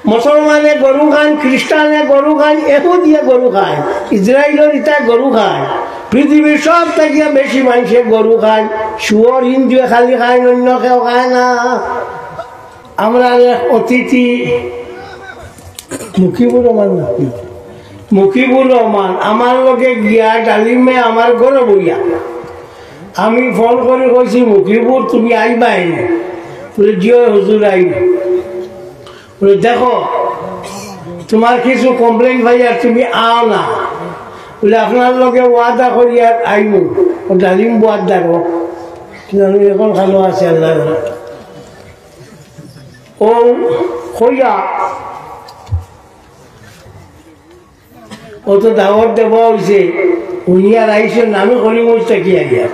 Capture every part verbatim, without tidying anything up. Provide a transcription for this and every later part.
মুসলমানে গরু খাইন, খ্রিস্টানে গরু খাইন, এহুদিয়ে গরু খাইন, ইসরায়েলর ইতায় গরু খাইন, পৃথিবীর সব থাকিয়া বেশি মানষে গরু খাইন। শুয়োর হিন্দুয়ে খালি খাইন, অইন্য কেউ খায় না। আমরার এক অতিথি মুকিবুর রহমান নাকি? মুকিবুর রহমান আমার লগে গিয়া ডালিমে আমার ঘরো বইয়া। আমি ফোন করি কইছি, "মুকিবুর, তুমি আইবায় নি?" বলে, "জি অয় হুজুর, আইমু।" বলে, "দেখো, তুমার কিছু complain পাইয়ার তুমি আও না।" বলে, "আপনার লগে ওয়াদা করিয়ার আইমু।" ও ডালিম ওয়াদা করো, কিন্তু আমি এখন ভালো আছি, আল্লাহ জানে। ও কইয়া, ও তো দাওয়াত দেওয়া অইছে, উনি আর আইসেন না, আমি করিমগঞ্জ থাকি আইয়া।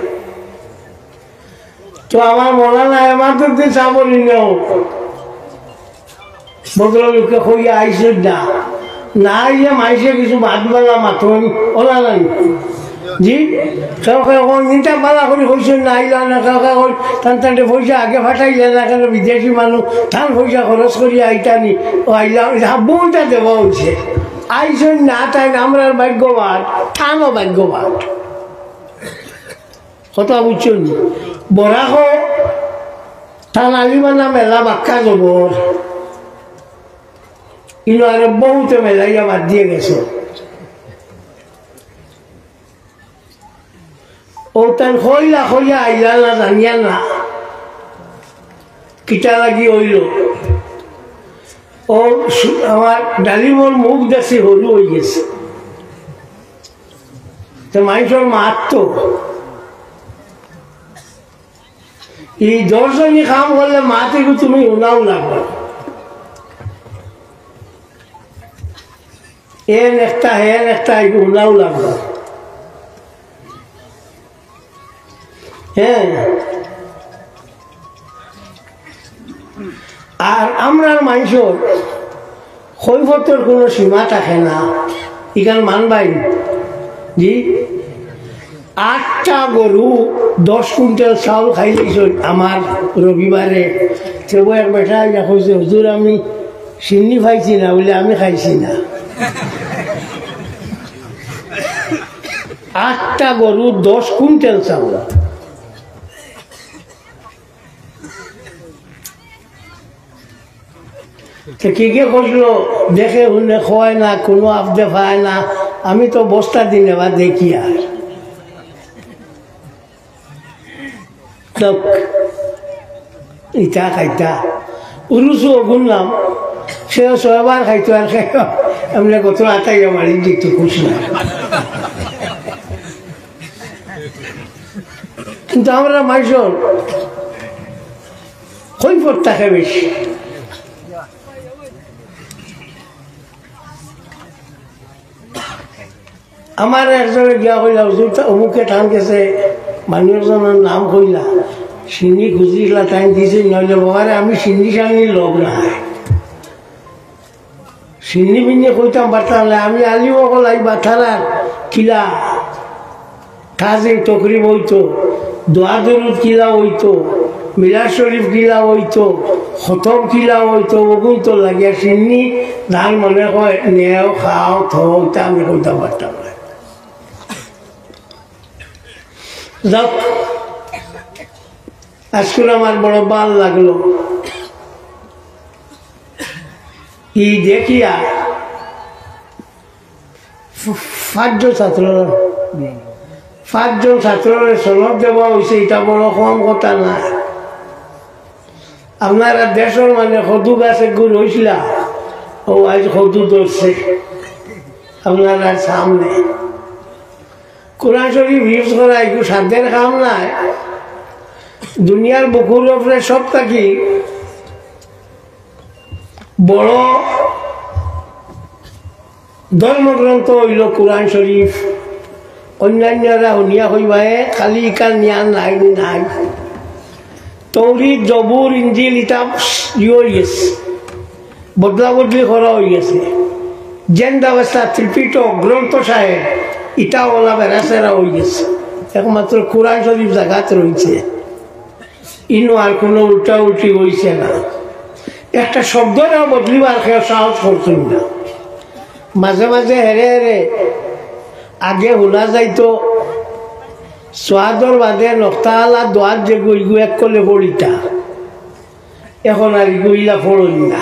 তো আমার মৌলানা এমাদুদ্দিন সাহেব নিলেও ভদ্রলোকে কইয়া আইসেন না, না আইয়া মাইসে কিছু বাদ বালা মাতন ওলা নাই। জি, কেউ কেউ কইন, "ইটা বালা করি কইছইন না, আইলা না।" কেউ কেউ কইন, "তান তানরে পয়সা আগে ফাটাইলা না কেনে, বিদেশি মানুষ, তান পয়সা খরচ করিয়া আইতা নি, ও আইলা, হাবুটা দেওয়া অইছে।" আইসইন না, তাইন আমরার ভাগ্যবান, তানও ভাগ্যবান। কথা বুঝছইন নি? বরাকো, তান আলিমানা মেলা বাক্কা জবর, ইনো আরো বহুতে মেলাইয়া বাদ দিয়া গেছে। ও তান কইলা কইয়া আইলা না, জানিয়া না, কিতা লাগি অইলো। ও সু-, আমার ডালিমর মুখ দেখি হুরু অইগেছে। তো মাইনষর মাত তো, ই দশজনি কাম করলে মাতিগু তুমি হুনাও লাগবো। এন একটা, হেন একটা, এগু হুনাও লাগবো। হ্যাঁ। আর আমরার মাইনষর কৈফতর কোনো সীমা থাকে না, ইখান মানবায় নি। জি, আটটা গরু দশ কুইন্টাল চাউল খাইলিছইন আমার রবিবারে। তেবো এক বেটা আইয়া কইছে, "হুজুর, আমি শিন্নি পাইছি না, বলে আমি খাইছি না।" আটটা গরু দশ কুইন্টাল চাউল। তো কি কে কইলো, দেখে হুনে কয় না, কোনো আবদে পায় না, আমি তো বস্তা দিনে বা দেখি আর। তো ইটা খাইতা, উরুসু অগুর নাম, সে ছয়বার খাইতো আর খাইতো, এমনি কত আতাইয়া মারি দিত খুশি না। কিন্তু আমরা মাইনষর কৈফত থাকে বেশি। আমার একজনে গিয়া কইলা, "হুজুর, তা অমুকে তান গেছে, মানুষ একজনর নাম কইলা, শিন্নি খুজিলা, তাইন দিছে, নইলে বাবারে আমি শিন্নি শান্নির লোক না।" শিন্নি বিন্নি কইতাম পারতাম না। আমি আলিম অকল আইবা, তারার কিলা তাজিম তকরিম অইতো, দোয়া দরুদ কিলা অইতো, মিলাদ শরীফ কিলা অইতো, খতম কিলা অইতো, অগুইন তো লাগিয়া শিন্নি, যার মনে কয় নেও, খাও, থও, ইতা আমি কইতাম পারতাম না। যাউক, আজকুর আমার বড় ভালা লাগলো। ই দেখিয়া ফ-, পাঁচজন ছাত্র, পাঁচজন ছাত্ররে সনদ দেওয়া অইছে, ইটা বড় কম কথা না। আপনারা দেশর মানে কদু গাছ এগু রইছলা, ও আইজ কদু ধরছে আপনারার সামনে। কোরআন শরীফ হিফজ করা একটু সাধ্যের কাম নায়। দুনিয়ার বুকুর উপরে সব থাকি বড় ধর্মগ্রন্থ অইলো কোরআন শরীফ। অন্যান্যরা হুনিয়া কইবায়, "এ, খালি ইখান নিয়া নাই, নাই।" তৌরিত, জবুর, ইঞ্জিল ইতা ইয়ে অইগেছে, বদলা বদলি করা অইগেছে। যেন অবস্থা ত্রিপিটক গ্রন্থ সাহেব, ইতা অলা বেড়াছেড়া অইগেছে। একমাত্র কোরআন শরীফ জাগাত রইছে, ইনো আর কোনো উল্টা উল্টি অইছে না। একটা শব্দরেও বদলিবার কেউ সাহস করছইন না। মাঝে মাঝে হেরে হেরে আগে হুনা যাইতো, সোয়াদর বাদে নক্তাআলা দোয়াত যেগু ইগু এক কলে পড়িতা। এখন আর ইগু ইলা পড়ইন না,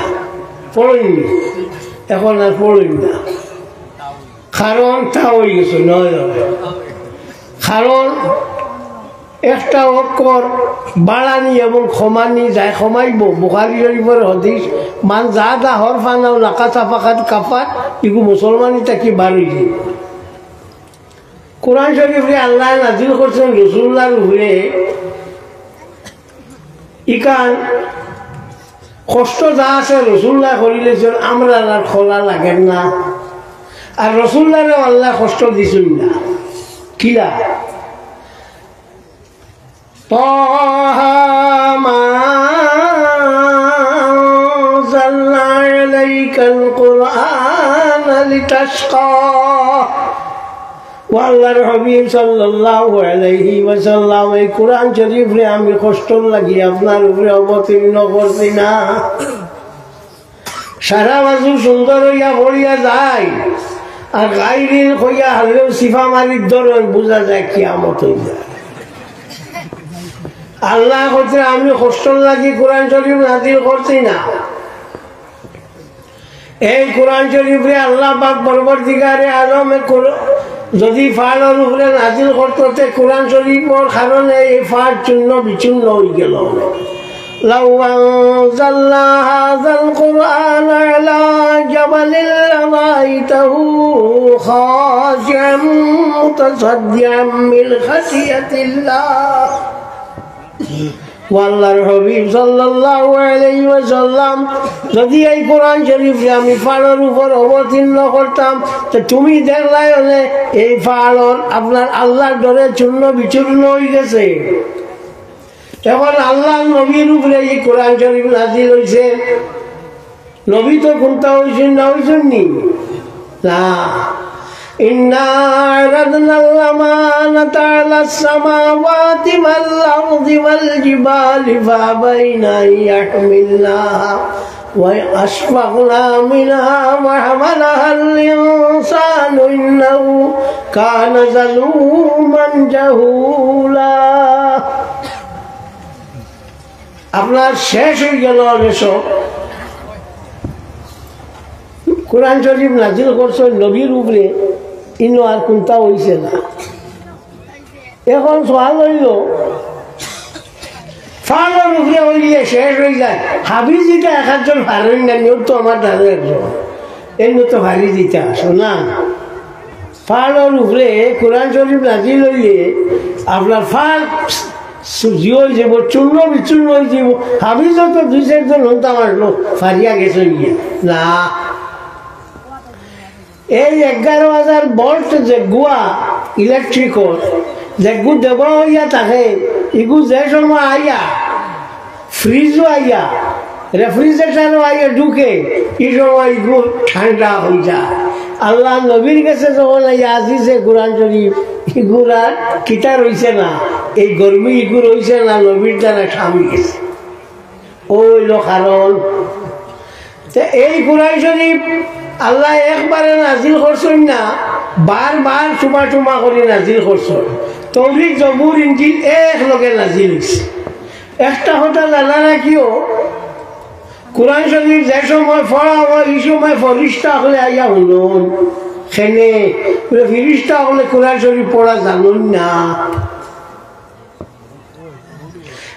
পড়ইন নি, এখন আর পড়ইন না। কারণ তা অইগেছে, নয় নয়। কারণ একটা অক্ষর বাড়ানি এবং কমানি যায়, কমাইবো। বুখারী শরীফর হাদিস, "মান জাদা হরফান আও নাকাসা ফাকাদ কাফার", ইগু মুসলমানি থাকি বার অইযিবো। কোরআন শরীফরে আল্লায় নাজিল করছইন রসুলুল্লাহর উপরে। ইখান কষ্ট যা আছে রসুলুল্লায় করিলাইছইন, আমরার আর করা লাগের না। আর রসুলুল্লাহরেও আল্লায় কষ্ট দিছইন না। কিলা? طه ما أنزلنا عليك القرآن لتشقى। ও আল্লাহর হাবিব সাল্লাল্লাহু আলাইহি ওয়াসাল্লাম, এই কোরআন শরীফরে আমি কষ্টর লাগি আপনার উপরে অবতীর্ণ করছি না। সারা বাজু সুন্দর অইয়া পড়িয়া যায়, আর গাইরিন কইয়া হারলেও সিফা মারির ধরইন, বুঝা যায় কিয়ামত অইযায়। আল্লায় কইছে, "আমি কষ্টর লাগি কোরআন শরীফ নাজিল করছি না।" এই কোরআন শরীফরে আল্লাহ পাক পরবর্তীকালে আলমে কোর-, যদি ফাড়র উপরে নাজিল করতো, তে কোরআন শরীফর কারণে এই ফাড় চূর্ণ বিচূর্ণ অইগেলো। لو أنزلنا هذا القرآن على جبل لرأيته خاشعا متصدعا من خشية الله। ও আল্লাহর হাবিব সাল্লাল্লাহু আলাইহি ওয়াসাল্লাম, যদি এই কোরআন শরীফরে আমি ফাড়র উপর অবতীর্ণ করতাম, তো তুমি দেখলায় অনে এই ফাড়র আপনার আল্লাহর ডরে চূর্ণ বিচূর্ণ অইগেছে। এখন আল্লাহর নবীর উপরে এই কোরআন শরীফ নাজিল অইছে, নবী তো কুন্তা অইছইন না, অইছইন নি? না। إنا عرضنا الأمانة على السماوات والأرض والجبال فأبين أن يحملنها وأشفقن منها وحملها الإنسان إنه كان ظلوما جهولا। আপনার শেষ অইগেলো অনে সব। কোরআন শরীফ নাজিল করছইন নবীর উপরে, ইনো আর কুন্তা অইছে না। এখন সওয়াল অইলো, ফাড়র উপরে অইলে শেষ অইযায়, হাফিজিতা এক আধজন ফাড়ইন না নি, অউ তো আমার দাদা একজন, এমনে তো ফাড়ি দিতা আসো না। ফাড়র উপরে কোরআন শরীফ নাজিল অইলে আপনার ফাড় সুজি অইযিবো, চূর্ণ বিচূর্ণ অইযিবো। হাফিজ তো দুই চাইরজন হন্তা মারলো, ফাড়িয়া গেছে গিয়া। না, এই এগারো হাজার ভোল্ট যেগুয়া ইলেকট্রিকর, যেগু দেওয়া অইয়া থাকে, ইগু যে সময় আইয়া ফ্রিজও আইয়া, রেফ্রিজারেটরও আইয়া ঢুকে, ই সময় ইগু ঠান্ডা অইযায়। আল্লাহর নবীর গেছে যখন আইয়া আজিজে কোরআন শরীফ, ইগুর আর কিতা রইছে না, এই গরমি ইগু রইছে না, নবীর দ্বারা ঠামি গেছে। অউ অইলো কারণ। তে এই কোরআন শরীফ আল্লায় একবারে নাজিল করছইন না, বারবার টুমা টুমা করি নাজিল করছইন। তৌরিত, জবুর, ইঞ্জিল এক লগে নাজিল অইছে। একটা কথা জানা রাখিও, কোরআন শরীফ যে সময় পড়া অয়, ই সময় ফিরিস্তা অকলে আইয়া হুনইন। কেনে? বুলে, ফিরিস্তা অকলে কোরআন শরীফ পড়া জানইন না।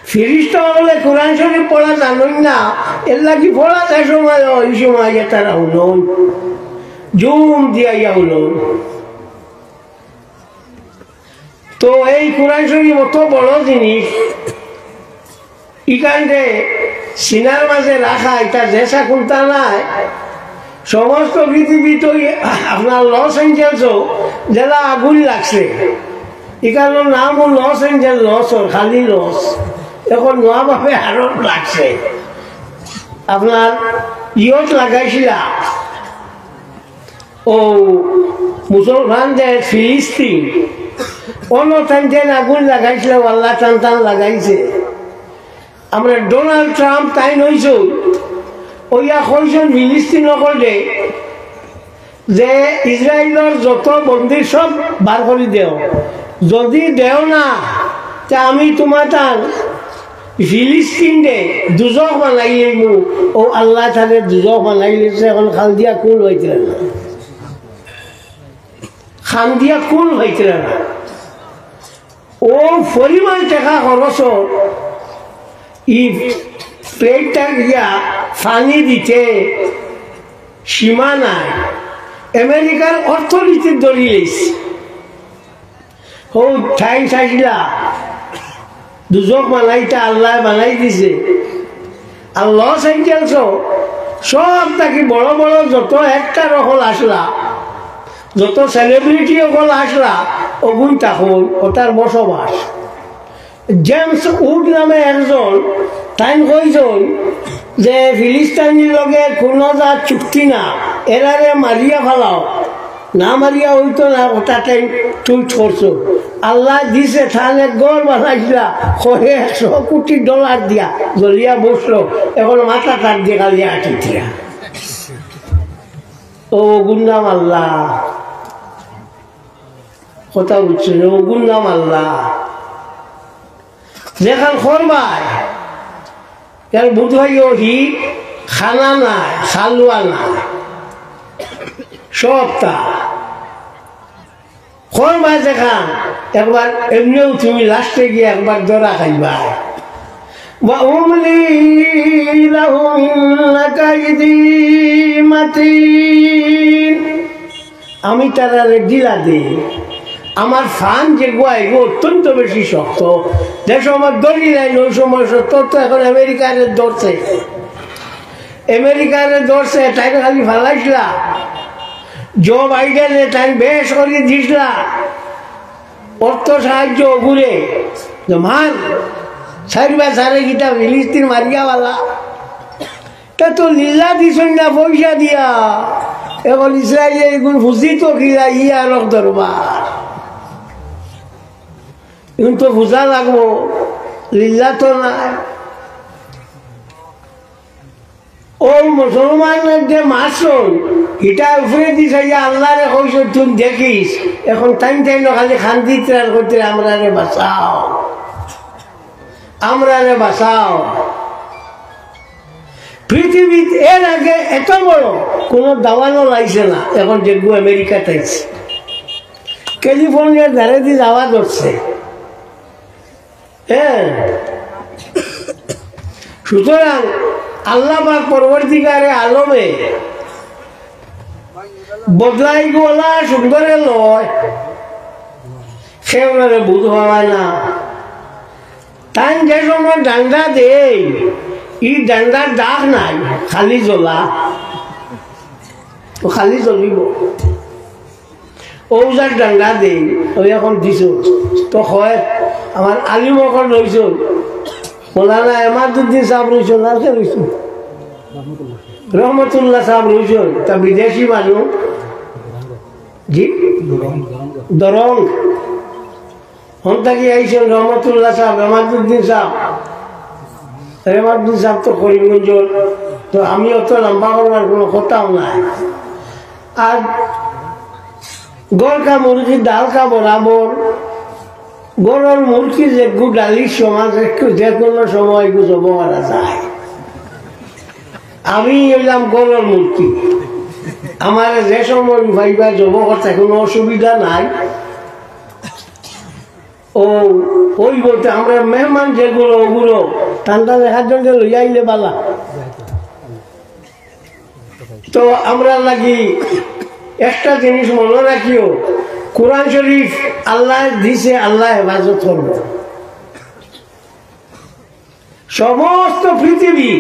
ফিরিস্তা অকলে কোরআন শরীফ পড়া জানইন না, এরলাগি পড়া যে সময় অয়, ই সময় আইয়া তারা হুনইন। জুম দিয়া আইয়া হুনইন। তো এই কোরআন শরীফ অত বড় জিনিস, ইখানরে সিনার মাঝে রাখা, ইটা যেছা কুন্তা নায়। সমস্ত পৃথিবীত অউ আপনার লস এঞ্জেলসও যেলা আগুন লাগছে, ইখানর নামও লস এঞ্জেলস, লস অর, খালি লস। এখন নুয়াভাবে আরব লাগছে, আপনার ইয়ত লাগাইছিলা। অউ মুসলমান দেশ ফিলিস্তিন, অনো তাইন যেন আগুন লাগাইছিলা, আল্লায় তান তান লাগাইছে। আমরা ডোনাল্ড ট্রাম্প তাইন অইছইন, অইয়া কইছইন ফিলিস্তিন অকলরে যে ইসরাইলর যত বন্দী সব বার করি দেও, যদি দেও না, তে আমি তুমাতার ফিলিস্তিনরে দুজখ বানাইলিমু। অউ আল্লায় তারে দুজখ বানাইলিছে, অখন কান্দিয়া কুল পাইতরা না, কান্দিয়া কুল পাইতরা না। অউ পরিমাণ টেকা খরচ অর, ই প্লেনটা গিয়া পানি দিতে সীমা নাই। আমেরিকার অর্থনীতি ধরিলিছে। অউ তাইন চাইছিলা দুজখ বানাইতা, আল্লায় বানাই দিছে। আর লস এঞ্জেলসও সব থাকি বড় বড় যত actor অকল আছলা, যত celebrity অকল আছলা, অগুইন থাকইন, অতার বসবাস। জেমস উড নামে একজন, তাইন কইছইন যে ফিলিস্তিনির লগে কুনু জাত চুক্তি না, এরারে মারিয়া ফালাও, না মারিয়া অইতো না, অতা তাইন টুইট করছইন। আল্লায় দিছে, তান এক ঘর বানাইছিলা, কয় একশো কোটি ডলার দিয়া, জ্বলিয়া বসলো, অখন মাথা তার দিয়া খালি আটিতরা। অউ অগুর নাম আল্লাহ। কথা বুঝছইন? অগুর নাম আল্লাহ। যেখান করবায়, এর বুধ ভাই অউ হি খানা নাই, খালুয়া নাই, সবতা। করবায় যেখান, একবার এমনেও তুমি লাস্টে গিয়া একবার ধরা খাইবায়। وأملي لهم إن كيدي متين। আমি তারারে ঢিলা দেই। আমার ফান যেগু, এগু অত্যন্ত বেশি শক্ত। যে সময় ধরিলাইন, অউ সময় শক্ত। তো অখন আমেরিকারে ধরছে, আমেরিকারে ধরছে, তাইন খালি ফালাইছলা। জো বাইডেনে তাইন বেশ করি দিছলা অর্থ সাহায্য অগুরে। যে মার, সারিবা সারে কিতা ফিলিস্তিন মারিয়া ফালা। তা তো লিল্লা দিছইন না পয়সা দিয়া। অখন ইসরাইলে ইগুর ফুজি তো কিলা, ই আরক দরবার। ইগুর তো ফুজা লাগবো, লিল্লা তো নায়। অউ মুসলমানর যে মারছইন, ইটা উপরেদি চাইয়া আল্লারে কইছইন, "তুই দেখিস।" অখন তাইন তাইন খালি কান্দিতরা আর কইতরা, "আমরারে বাঁচাও, আমরারে বাঁচাও।" পৃথিবীত এর আগে এত বড় কুনু দাওয়ানল আইছে না, অখন যেগু আমেরিকাত আইছে। ক্যালিফোর্নিয়ার ধারেদি যাওয়া ধরছে। হ্যাঁ, সুতরাং আল্লাহ পাক পরবর্তীকালে আলমে বদলাইগুলা সুন্দরে লয়, কেউরে বুঝ পাওয়ায় না। তাইন যে সময় ডান্ডা দেইন, ই ডান্ডার দাগ নাই, খালি জ্বলা, অউ খালি জ্বলিবো। অউ যার ডান্ডা দেইন, অউ অখন দিছইন। তো কয়, আমার আলিম অকল রইছইন, মৌলানা এমাদুদ্দিন সাব রইছইন, আর কে রইছইন? রহমতুল্লাহ সাব রইছইন, তা বিদেশি মানুষ। জি? দরং। হন থাকি আইছইন রহমতুল্লাহ সাব, এমাদুদ্দিন সাব। এমাদুদ্দিন সাব তো করিমগঞ্জর, তো আমি অত লম্বা করবার কুনু কথাও নাই। আর ঘর কা মুরগি ডাল কা বরাবর, ঘরর মুরগি যেগু ডালির সমান, একটু যে কুনু সময় এগু জব করা যায়। আমি অইলাম ঘরর মুরগি, আমারে যে সময় পাইবা জব করতে কুনু অসুবিধা নাই। অউ, অউ বলতে আমরা মেহমান যেগুলো, ওগুলো, ঠান্ডা দেখার জন্য লইয়া আইলে বালা। তো আমরা লাগি একটা জিনিস মনে রাখিও, কোরআন শরীফ আল্লায় দিছে, আল্লায় হেফাজত করবো। সমস্ত পৃথিবী,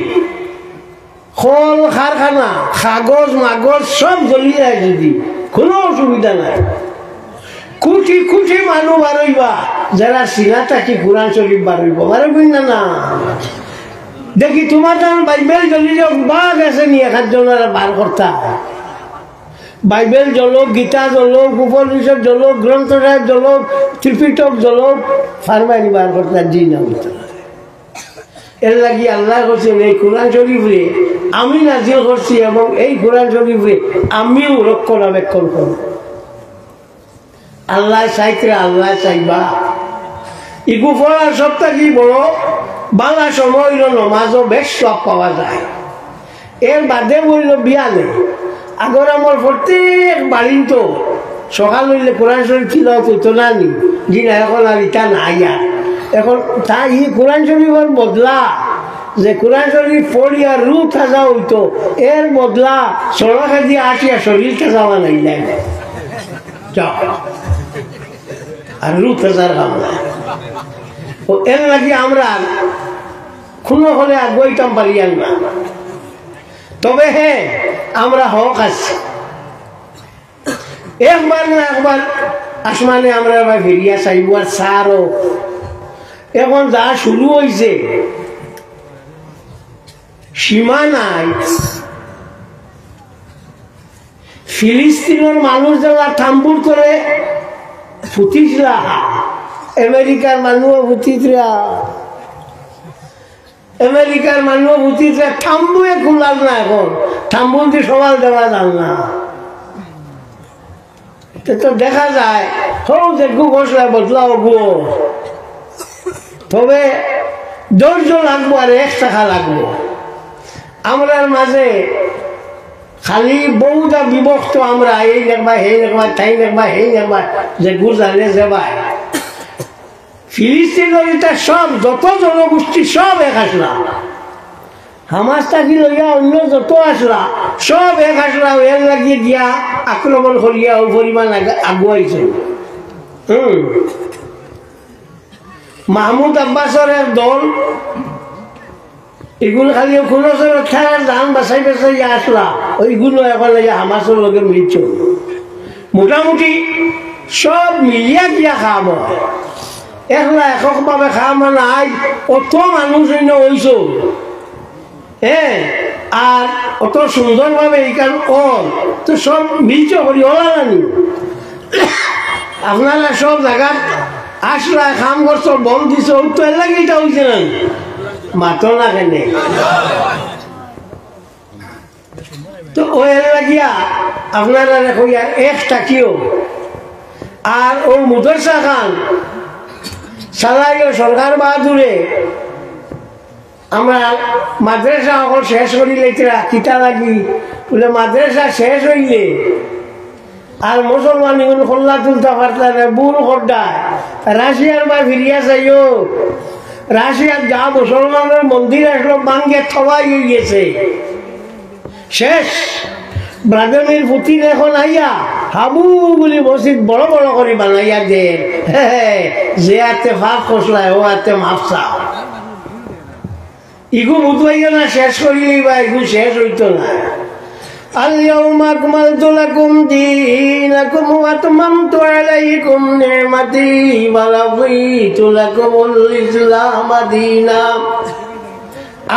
কল কারখানা, কাগজ মাগজ সব জ্বলি যায় যদি, কুনু অসুবিধা নাই। কোটি কোটি মানুষ বারইবা, যারা সিনা থাকি কোরআন শরীফ বারইবো, বারইবো না, না? দেখি তুমার তান বাইবেল জ্বলি যাউক, বাঘ আছে নি এক আধ জনরে বার করতা? বাইবেল জ্বলউক, গীতা জ্বলউক, উপনিষদ জ্বলউক, গ্রন্থ সাহেব জ্বলউক, ত্রিপিটক জ্বলউক, পারবায় নি বার করতা? জি না, অইতো না। এর লাগি আল্লায় কইছইন, এই কোরআন শরীফরে আমি নাজিল করছি এবং এই কোরআন শরীফরে আমিউ রক্ষণাবেক্ষণ করমু। আল্লায় চাইতরা, আল্লায় চাইবা। ইগু পড়ার সব থাকি বড় বালা সময় অইলো নমাজো, বেশ সওয়াব পাওয়া যায়। এর বাদে অইলো বিয়ালে। আগর আমল প্রত্যেক বাড়িত সকাল অইলে কোরআন শরীফ তিলাওয়াত অইতো না নি? জি না, এখন আর ইতা নাই আর। এখন তা ই কোরআন শরীফর বদলা, যে কোরআন শরীফ পড়িয়া রুহ তাজা অইতো, এর বদলা সড়কেদি আটিয়া শরীর তাজা বানাইলাইন। যাও। আর রুহ তাজার কাম নায়। ও এর লাগি আমরা কুনু হলে আগুয়াইতাম পারিয়ার না। তবে হ্যাঁ, আমরা হক আছি। একবার না একবার আসমানে আমরার বায় ফিরিয়া চাইবো আর ছাড়ো। এখন যা শুরু অইছে, সীমা নাই। ফিলিস্তিনর মানুষ যেলা তাম্বুর তলে ফুতিছলা, আমেরিকার মানুষও ফুতিতরা, আমেরিকার মানুষও ফুতিতরা, তাম্বুয়ে কুলার না এখন, তাম্বুদি সওয়াল দেওয়া যার না। তে তো দেখা যায়, হউ যেগু গছলা বদলাও গো। তবে ধৈর্য লাগবো আর এক টাকা লাগবো। আমরার মাঝে খালি বউদা বিভক্ত আমরা, এই লেখবা, হেই লেখবা, তাই লেখবা, হেই লেখবা, যেগু জানে যে ভাই। ফিলিস্তিনর ইতা সব, যত জনগোষ্ঠী সব এক আছলা। হামাস থাকি লইয়া অন্য যত আছলা, সব এক আছলা, এর লাগি গিয়া আক্রমণ করিয়া অউ পরিমাণ আগা-, আগুয়াইছে। হুম। মাহমুদ আব্বাসর এক দল, ইগুন খালি কুনু চরত থাকার জান বাচাই বাচাই আছলা, অউ ইগুন এখন ইয়া হামাসর লগে মিলছে। মোটামুটি সব মিলিয়া গিয়া কাম অয়। একলা এককভাবে কাম নায়, অত মানুষ অইন অইছে। হ্যাঁ, আর অত সুন্দরভাবে ইখান অর, তো সব মিলছে করি অলা নানি। আপনারা সব জাগাত আছলা, কাম করছো, বল দিছো, অউ তো এর লাগি ইটা অইছে না। মাতো না কেনে? তো অউ এর লাগিয়া আপনারারে কইয়ার এক থাকিও। আর অউ মাদ্রাসা খান চালাইও সরকার বাহাদুরে, আমরা মাদ্রাসা অকল শেষ করিলাইতরা, কিতা লাগি? বুলে, মাদ্রাসা শেষ অইলে আর মুসলমান ইগুন কল্লা তুলতা পারতা না, ভুল কররা। রাশিয়ার বায় ফিরিয়া চাইও, রাশিয়াত যা মুসলমানর মন্দির আছলো, ভাঙ্গিয়া থাবাই অইগেছে। শেষ। ভ্লাদিমির পুতিন এখন আইয়া হাবু বুলি মসজিদ বড় বড় করি বানাইয়া দের। হে হে, যে আতে পাপ করছলায়, অউ আতে মাফ চাও। ইগু বুঝবাইও না, শেষ করিলিবা, ইগু শেষ অইতো না। اليوم أكملت لكم دينكم وأتممت عليكم نعمتي ورضيت لكم الإسلام دينا।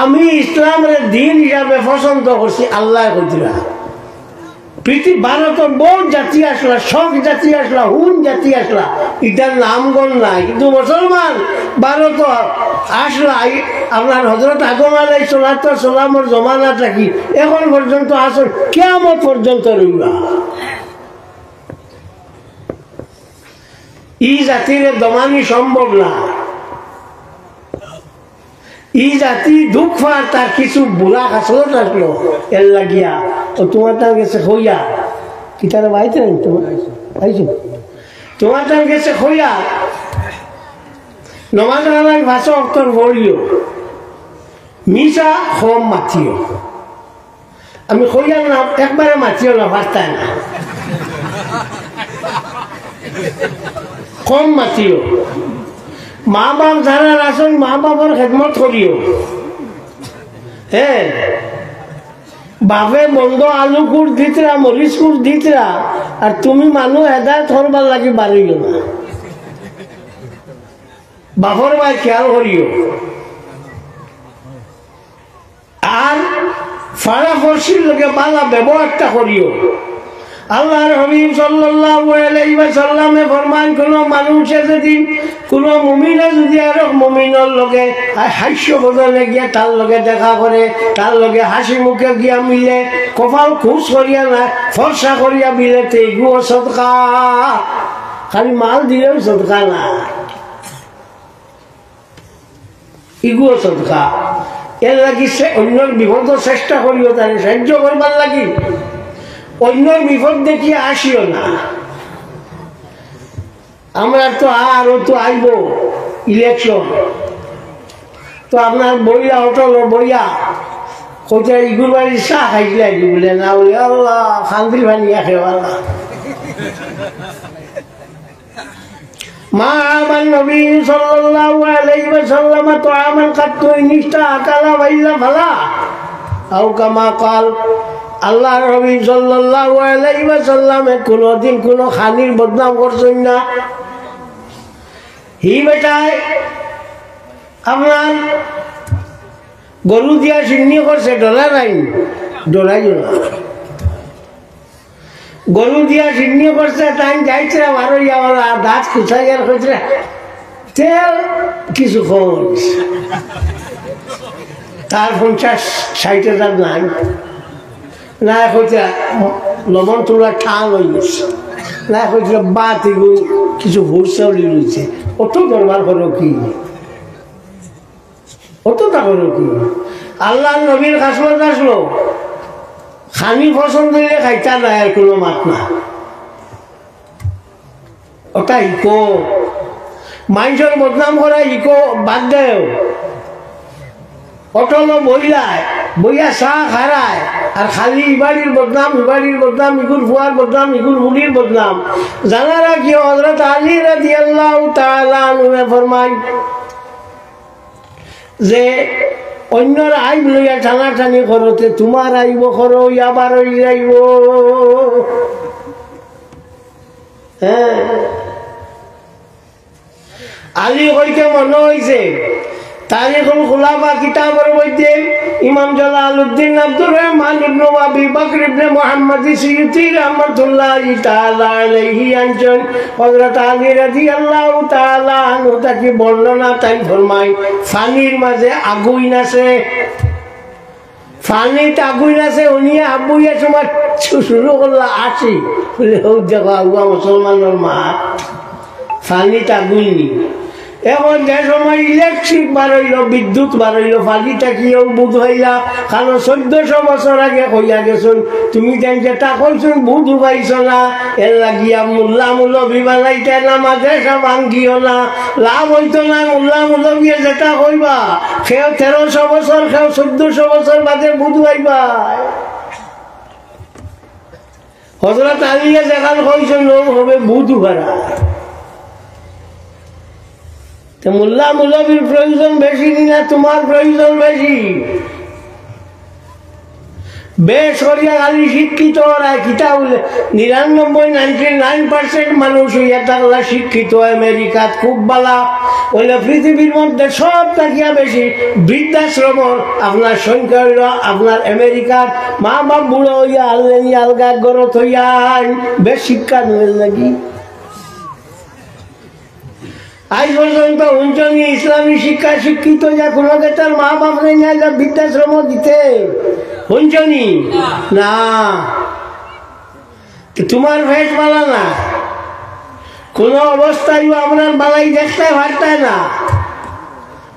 আমি ইসলামরে দিন হিসাবে পছন্দ করছি, আল্লায় কইতরা। পৃথিবী, ভারতর বউত জাতি আছলা, শক জাতি আছলা, হুন জাতি আছলা, ইটার নামগন্ধ নাই। কিন্তু মুসলমান ভারতর আছলা, ই-, আপনার হযরত আদম আলাইহিস সালাতু ওয়াস সালামর জমানা থাকি এখন পর্যন্ত আছইন, কিয়ামত পর্যন্ত রইবা। ই জাতিরে দমানি সম্ভব না। ই জাতি দুখ পার, তার কিছু বুরা খাছলত আছলো, এর লাগিয়া। তো তুমার তার গেছে কইয়া, কিতারে বাইতে নাই তুমার? আইছো। তুমার তার গেছে কইয়া, নমাজ আলাই পাঁচ ওয়াক্তর পড়িও, মিছা কম মাতিও। আমি কইয়ার না, একবারে মাতিও না, পারতায় না। কম মাতিও। মা বাপ যারার আছইন, মা বাপর খেদমত করিও। হ্যাঁ, বাপে বন্দ আলু কুর দিতরা, মরিচ কুর দিতরা, আর তুমি মানুষ হেদায়েত করবার লাগি বারইও না। বাপর বায় খেয়াল করিও। আর পাড়া পড়শির লগে বালা ব্যবহারটা করিও। আল্লাহর হাবিব সাল্লাল্লাহু আলাইহি ওয়াসাল্লামে ফরমান, কোনো মানুষে যদি, কোনো মুমিনে যদি আরক মুমিনর লগে, আর হাস্য বদনে গিয়া তার লগে দেখা করে, তার লগে হাসি মুখে গিয়া মিলে, কপাল খুশ করিয়া না, ফর্সা করিয়া মিলে, তে ইগুও সদকা। খালি মাল দিলেও সদকা না। ইগুও সদকা। এর লাগি সে অন্যর বিপদ চেষ্টা করিও, তারে সাহায্য করবার লাগি। অন্যর বিপদ দেখিয়া আসিও না। আমরা তো আর ও তো আইব ইলেকশন, তো আপনার বইয়া, হোটেল বইয়া, কোথায় ইগুর বাড়ির চা খাইছিলে আইব বলে না, বলে আল্লাহ, খান্দির পানি খেয়ে আল্লাহ। ما أعاب النبي صلى الله عليه وسلم طعاما قط إن اشتهى أكله وإلا فلا، أو كما قال। আল্লাহর নবী সাল্লাল্লাহু আলাইহি ওয়াসাল্লামে কোনোদিন কোনো খানির বদনাম করছেন না। হি বেটায় আপনার গরু দিয়া সিন্নি করছে, ডরাইন, ডরাইও না। গরু দিয়া সিন্নি করছে, তাই যাইছে বারো ইয়া ওলা দাঁত খুঁচাইয়ার কইছে, "তেল কিছু কম অইছে।" তার পঞ্চাশ ষাইট হাজার নাই, না কইছে, "লবণ তুলা ঠান অই গেছে।" না কইছে, "বাত এগু কিছু হুরসা উলি রইছে।" অত দরবার করো কি? অত তা করো কি? আল্লাহর নবীর খাসমত আসলো, খানি পছন্দ অইলে খাইতা না, আর কোনো মাত না। ওটা ইকো, মাইনষর বদনাম করা ইকো বাদ দেও। অটলো বইলায়, বইয়া চা খারায়, আর খালি ইবাড়ির বদনাম, ইবাড়ির বদনাম, ইগুর ফুয়ার বদনাম, ইগুর বুড়ির বদনাম। জানা রাখিও, হযরত আলী রাদিয়াল্লাহু তাআলা আনহুয়ে ফরমাইন, যে অন্যর আইব লইয়া টানাটানি করতে তোমার আইব করো, ইয়া বার অই যাইব। হ্যাঁ, আলী কইতে মনে অইছে, তারিখুল খুলাফা কিতাবর মধ্যে ইমাম জালালউদ্দিন আব্দুর রহমান ইবনে আবি বকর ইবনে মুহাম্মদ সিয়ুতি রহমাতুল্লাহি তাআলা আলাইহি আনছইন, হযরত আলী রাদিয়াল্লাহু তাআলা আনহু থাকি বর্ণনা, তাইন ফরমাইন, পানির মাঝে আগুইন আছে, পানিত আগুইন আছে, হুনিয়া হাবুইয়া সময় শু-, শুরু করলা আসি। বলে, "হউ দেখো, আগুয়া মুসলমানর মা, পানিত আগুইন নি।" এখন যে সময় ইলেকট্রিক বারইলো, বিদ্যুৎ বারইলো, পানি থাকিও বুধ অইলা, কারণ চৌদ্দশো বছর আগে কইয়া গেছইন, তুমি যেন যেটা কইছইন বুধ পাইছো না, এর লাগিয়া মোল্লা মৌলভী বানাইতে না, মাদ্রাসা ভাঙ্গিও না, লাভ অইতো না। মোল্লা মৌলভীয়ে যেটা কইবা, কেউ তেরোশো বছর, কেউ চৌদ্দশো বছর বাদে বুধ পাইবা। হযরত আলীয়ে যেখান কইছইন, ও হবে বুধ ভাড়া। তে মোল্লা মৌলভীর প্রয়োজন বেশি নি না তোমার প্রয়োজন বেশি? বেশ করিয়া খালি শিক্ষিত ওরা কিতা বলে, নিরানব্বই, নাইনটি নাইন পার্সেন্ট মানুষ অইয়া থাকলা শিক্ষিত আমেরিকাত খুব বালা, অইলে পৃথিবীর মধ্যে সব থাকিয়া বেশি বৃদ্ধাশ্রম আপনার সংখ্যা অইল আপনার আমেরিকার। মা বাপ বুড়া অইয়া আনলেন আলগা ঘরো থইয়া, বেশ শিক্ষা নিলেন নাকি? আজ পর্যন্ত হুনছনি ইসলামী শিক্ষা শিক্ষিত যা কোনো বেটার মা বাপ নেই না, যা বৃদ্ধাশ্রম দিতে হুনছনি? না। তো তোমার ভেষ বালা না, কোনো অবস্থায়ও আমরা বালাই দেখতে পারতায় না।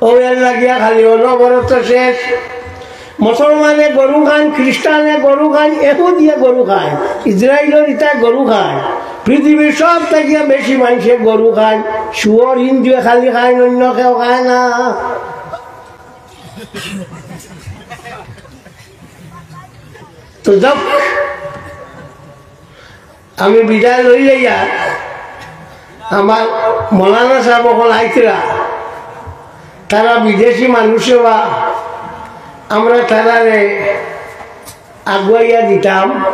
ও এর লাগিয়া খালি অনবরত শেষ। মুসলমানে গরু খান, খ্রিস্টানে গরু খান, এহুদিয়ে গরু খান, ইসরায়েলর ইতা গরু খান, পৃথিবীর সব থাকিয়া বেশি মানুষে গরু খান। শুয়োর হিন্দুয়ে খালি খায়, অন্য কেউ খায় না। তো যাক, আমি বিদায় লই যাইয়া, আমার মৌলানা সাহেব অকল আইতরা, তারা বিদেশি মানুষে বা আমরা তারারে আগুয়াইয়া দিতাম।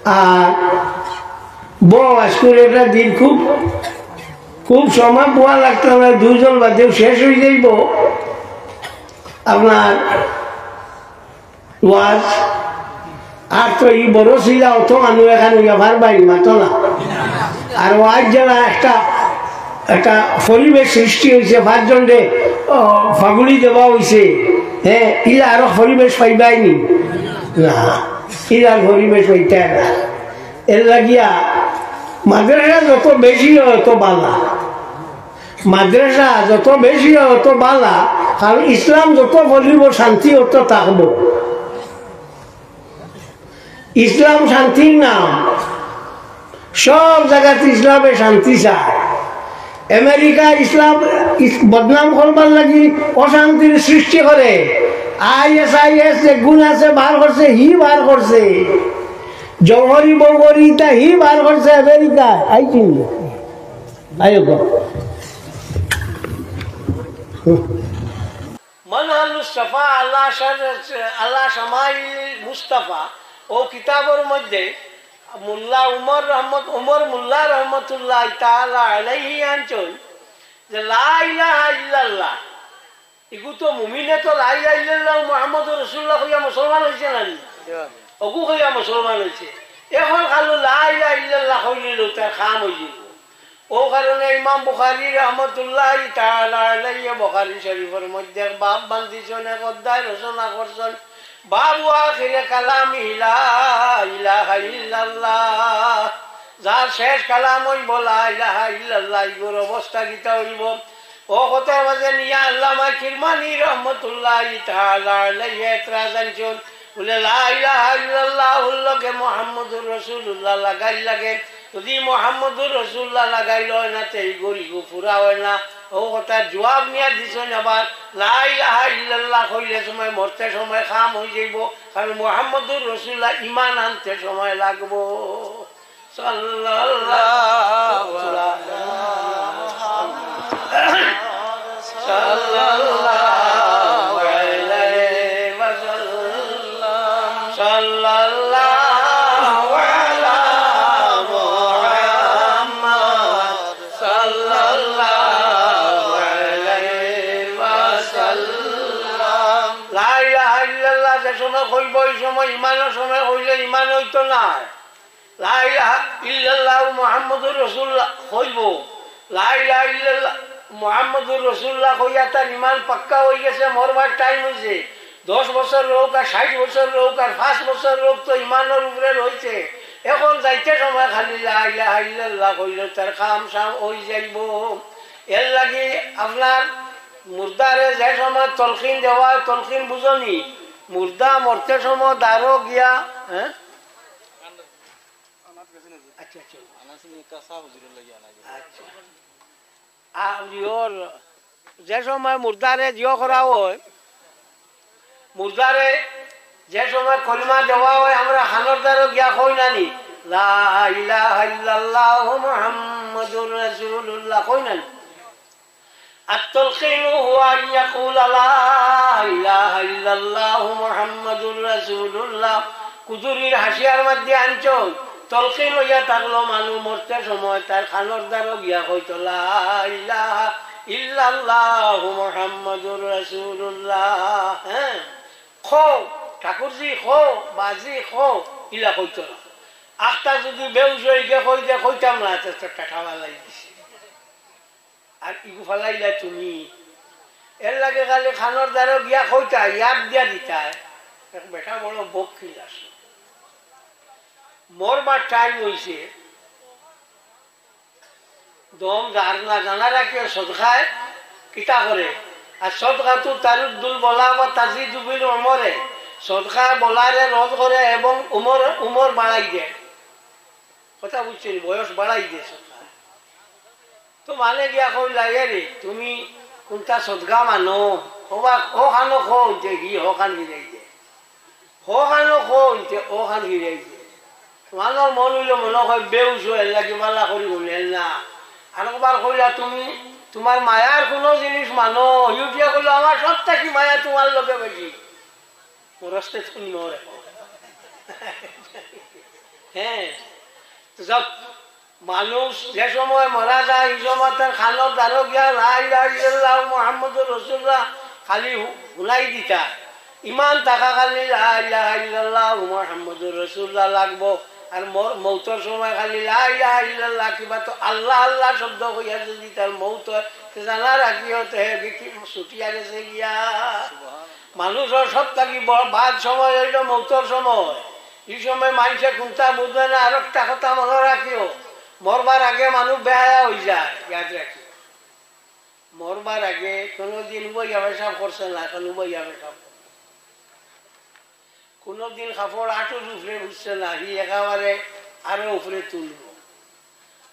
আর বউ আজকুর একটা দিন খুব, খুব সময় বওয়া লাগতো না, দুইজন বাদেও শেষ অই যাইব আপনার ওয়াজ। আর ই বড় ছিলা অত মানুষ এখান অইয়া পারবায় নি, মাতো না। আর অউ আইজ যেলা একটা, একটা পরিবেশ সৃষ্টি অইছে, পাঁচজনরে, ও, ফাগুলি দেওয়া অইছে, হে, ইলা আরো পরিবেশ পাইবায় নি? না, ইলা পরিবেশ পাইতায় না। এর লাগিয়া মাদ্রাসা যত বেশি অয়, অত বালা। মাদ্রাসা যত বেশি অয়, অত বালা, কারণ ইসলাম যত ফলিব, শান্তি অত থাকব। ইসলাম শান্তির নাম, সব জাগাত ইসলামে শান্তি চায়। আমেরিকা ইসলাম ইস-, বদনাম করবার লাগি অশান্তির সৃষ্টি করে। আইএসআইএস যে গুণ আছে বার করছে, হি বার করছে। জওহরি বৌহরি ইতা হি বার করছে আমেরিকায়। আই চিনি। আইও গো। মানহাজুস সাফা আলা শার-, আলা শামাইল মুস্তাফা, অউ কিতাবর মধ্যে মোল্লা উমর রহমত-, উমর মোল্লা রহমতুল্লাহ তাআলা আলাইহি আনছইন যে লা ইলাহা ইল্লাল্লাহ, ইগু তো মুমিনে তো লা ইলাহা ইল্লাল্লাহ মুহাম্মদুর রাসূলুল্লাহ কইয়া মুসলমান অইছে না নি? অগু কইয়া মুসলমান অইছে। এখন খালি লা ইলাহা ইল্লাল্লাহ কইলে তার কাম অই যাইব। অউ কারণে ইমাম বুখারী রহমতুল্লাহি তাআলা আলাইহি বুখারী শরীফর মধ্যে এক বাব বান্ধিছইন, এক অধ্যায় রচনা করছইন, বাবু আখিরে কালামিহি লা ইলাহা ইল্লাল্লাহ। যার শেষ কালাম অইব লা ইলাহা ইল্লাল্লাহ, ইগুর অবস্থা কিতা অইব? অউ কথার মাঝে নিয়া আল্লামা কিরমানী রহমতুল্লাহি তাআলা আলাইহি এতরাজ আনছইন, বুলে, লা ইলাহা ইল্লাল্লাহর লগে মুহাম্মদুর রাসূলুল্লাহ লাগাইল লাগে। যদি মুহাম্মদুর রাসূলুল্লাহ লাগাইল অয় না, তে ইগুর ইগু পুরা অয় না। অউ কথার জুয়াব নিয়া দিছইন আবার, লা ইলাহা ইল্লাল্লাহ কইলে সময়, মরতে সময় কাম অই যাইব, কারণ মুহাম্মদুর রাসূলুল্লাহ ঈমান আনতে সময় লাগব। সাল্লাল্লাহু আলা মুহাম্মদ। সাল্লাল্লাহু আলাইহি ওয়াসাল্লাম। সাল্লাল্লাহু আলা মুহাম্মদ। সাল্লাল্লাহু আলাইহি ওয়াসাল্লাম। লা ইলাহা ইল্লাল্লাহ যে সময় কইব, অউ সময় ঈমানর সময় কইলে ঈমান অইতো নায়। লা ইলাহা ইল্লাল্লাহু মুহাম্মদুর রাসূলুল্লাহ কইব। লা ইলাহা ইল্লাল্লাহ মুহাম্মদুর রাসূলুল্লাহ কইয়া তার ঈমান পাক্কা অই গেছে, মরবার টাইম অইছে। দশ বছর রউক আর ষাইট বছর রউক আর পাঁচ বছর রউক, তো ঈমানর উপরে রইছে। এখন যাইতে সময় খালি লা ইলাহা ইল্লাল্লাহ কইলে তার কাম সাম অই যাইব। এর লাগি আপনার মুর্দারে যে সময় তলকিন দেওয়া অয়, তলকিন বুঝো নি? মুর্দা মরতে সময় দারো গিয়া, হ্যাঁ? আচ্ছা, আচ্ছা। আচ্ছা। আর ইয়র যে সময় মুর্দারে জিও করা অয়, মুর্দারে যে সময় কলিমা দেওয়া অয়, আমরা কানর দারো গিয়া কই না নি, লা ইলাহা ইল্লাল্লাহু মুহাম্মাদুর রাসূলুল্লাহ কই না নি? التلقين هو أن يقول لا إله إلا الله محمد رسول الله। কুদুরির হাশিয়ার মধ্যে আনছইন, তলকিন অইয়া থাকলো মানুষ মরতে সময় তার কানর দারো গিয়া কইতো, লা ইলাহা ইল্লাল্লাহু মুহাম্মাদুর রাসূলুল্লাহ। হ্যাঁ, কও, ঠাকুরজি কও, বাজি কও, ইলা কইতো না। আখতা যদি বেহুশ অই গিয়া কই যে কইতাম না, তো একটা ঠাওয়া লাগি দিছে। আর ইগু ফালাইলা তুমি। এর লাগি খালি কানর দারো গিয়া কইতা, ইয়াদ দিয়া দিতা। এক বেটা বড় বকিল আছে। মরবার টাইম অইছে। দম যার না, জানা রাখিও সদকায় কিতা করে। আর সদকাতু তারুদ্দুল বলা ওয়া তাজিদু বিল উমরে। সদকায় বলারে রদ করে এবং উমর, উমর বাড়াই দেয়। কথা বুঝছইন? বয়স বাড়াই দেয় সদকায়। তো মানে গিয়া কইলা, "এ রে, তুমি কুনটা সদকা মানো? ও বা, ও খানো কও যে হি হকান ফিরাই দে। হো খানো কও যে ও খান ফিরাই দে।" মানর মন অইলো মনে কয় বেহুশ অয়, এর লাগি বালা করি হুনের না। আর একবার কইলা, "তুমি তুমার মায়ার কুনু জিনিস মানো?" হি উঠিয়া কইলো, "আমার সব থাকি মায়া তুমার লগে বেশি।" মরস্তে তুমি মরে। হ্যাঁ, তো যাক, মানুষ যে সময় মারা যায়, ই সময় তার কানর দারো গিয়া লা ইলাহা ইল্লাল্লাহ মুহাম্মদুর রাসূলুল্লাহ খালি হু-, হুনাই দিতা। ইমান থাকা খালি লা ইলাহা ইল্লাল্লাহ মুহাম্মাদুর রাসূলুল্লাহ লাগবো। আর মর-, মৌতর সময় খালি লা ইলাহা ইল্লাল্লাহ কিবা তো আল্লাহ আল্লাহ শব্দ কইয়া যদি তার মৌত হয়, তে জানা রাখিও তে হে কি ছুটিয়া গেছে গিয়া। মানুষর সব থাকি বড় বাদ সময় অইলো মৌতর সময়। ই সময় মানষে কুন্তা বুঝে না। আর একটা কথা মনো রাখিও, মরবার আগে মানুষ বেহায়া অইযায়, ইয়াদ রাখিও। মরবার আগে কোনোদিন উবাইয়া পেশাব করছে না, এখন উবাইয়া পেশাব করে। কোনোদিন কাপড় আটুর উপরে উঠছে না, হি একেবারে আরো উপরে তুলবো।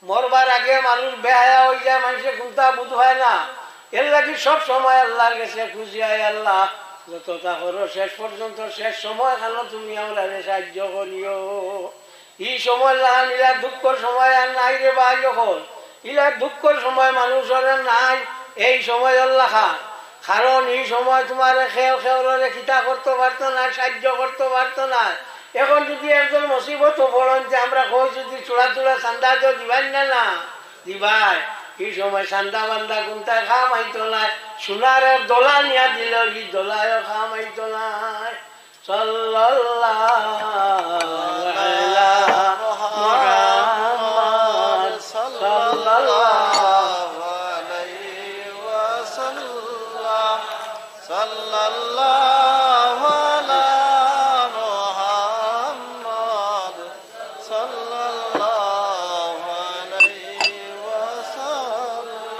মরবার আগে মানুষ বেহায়া অইযায়, মানষে কুন্তা বুঝ পায় না। এর লাগি সব সময় আল্লাহর গেছে খুঁজি, আয় আল্লাহ, যতটা করো শেষ পর্যন্ত, শেষ সময় খানো তুমি আমরারে সাহায্য করিও। ই সময় লাখান ইলা দুঃখর সময় আর নাই রে ভাই অকল। ইলা দুঃখর সময় মানুষর আর নাই, এই সময় আল্লাহ খান। কারণ ই সময় তুমারে কেউ কেউরে কিতা করতো পারতো না, সাহায্য করতো পারতো না। এখন যদি একজন মুসিবতো পড়ইন তে আমরা কই যদি চূড়া চূড়া চান্দা তো দিবায় না, না দিবায়। ই সময় চান্দা বান্দা কুন্তায় কাম আইতো নায়, সোনার এক দলা নিয়া দিলেও ই দলায়ও কাম আইতো নায়। সাল্লাল্লাহু আলা মুহাম্মদ, সাল্লাল্লাহু আলাইহি ওয়াসাল্লাম, সাল্লাল্লাহু আলা মুহাম্মদ, সাল্লাল্লাহু আলাইহি ওয়াসাল্লাম।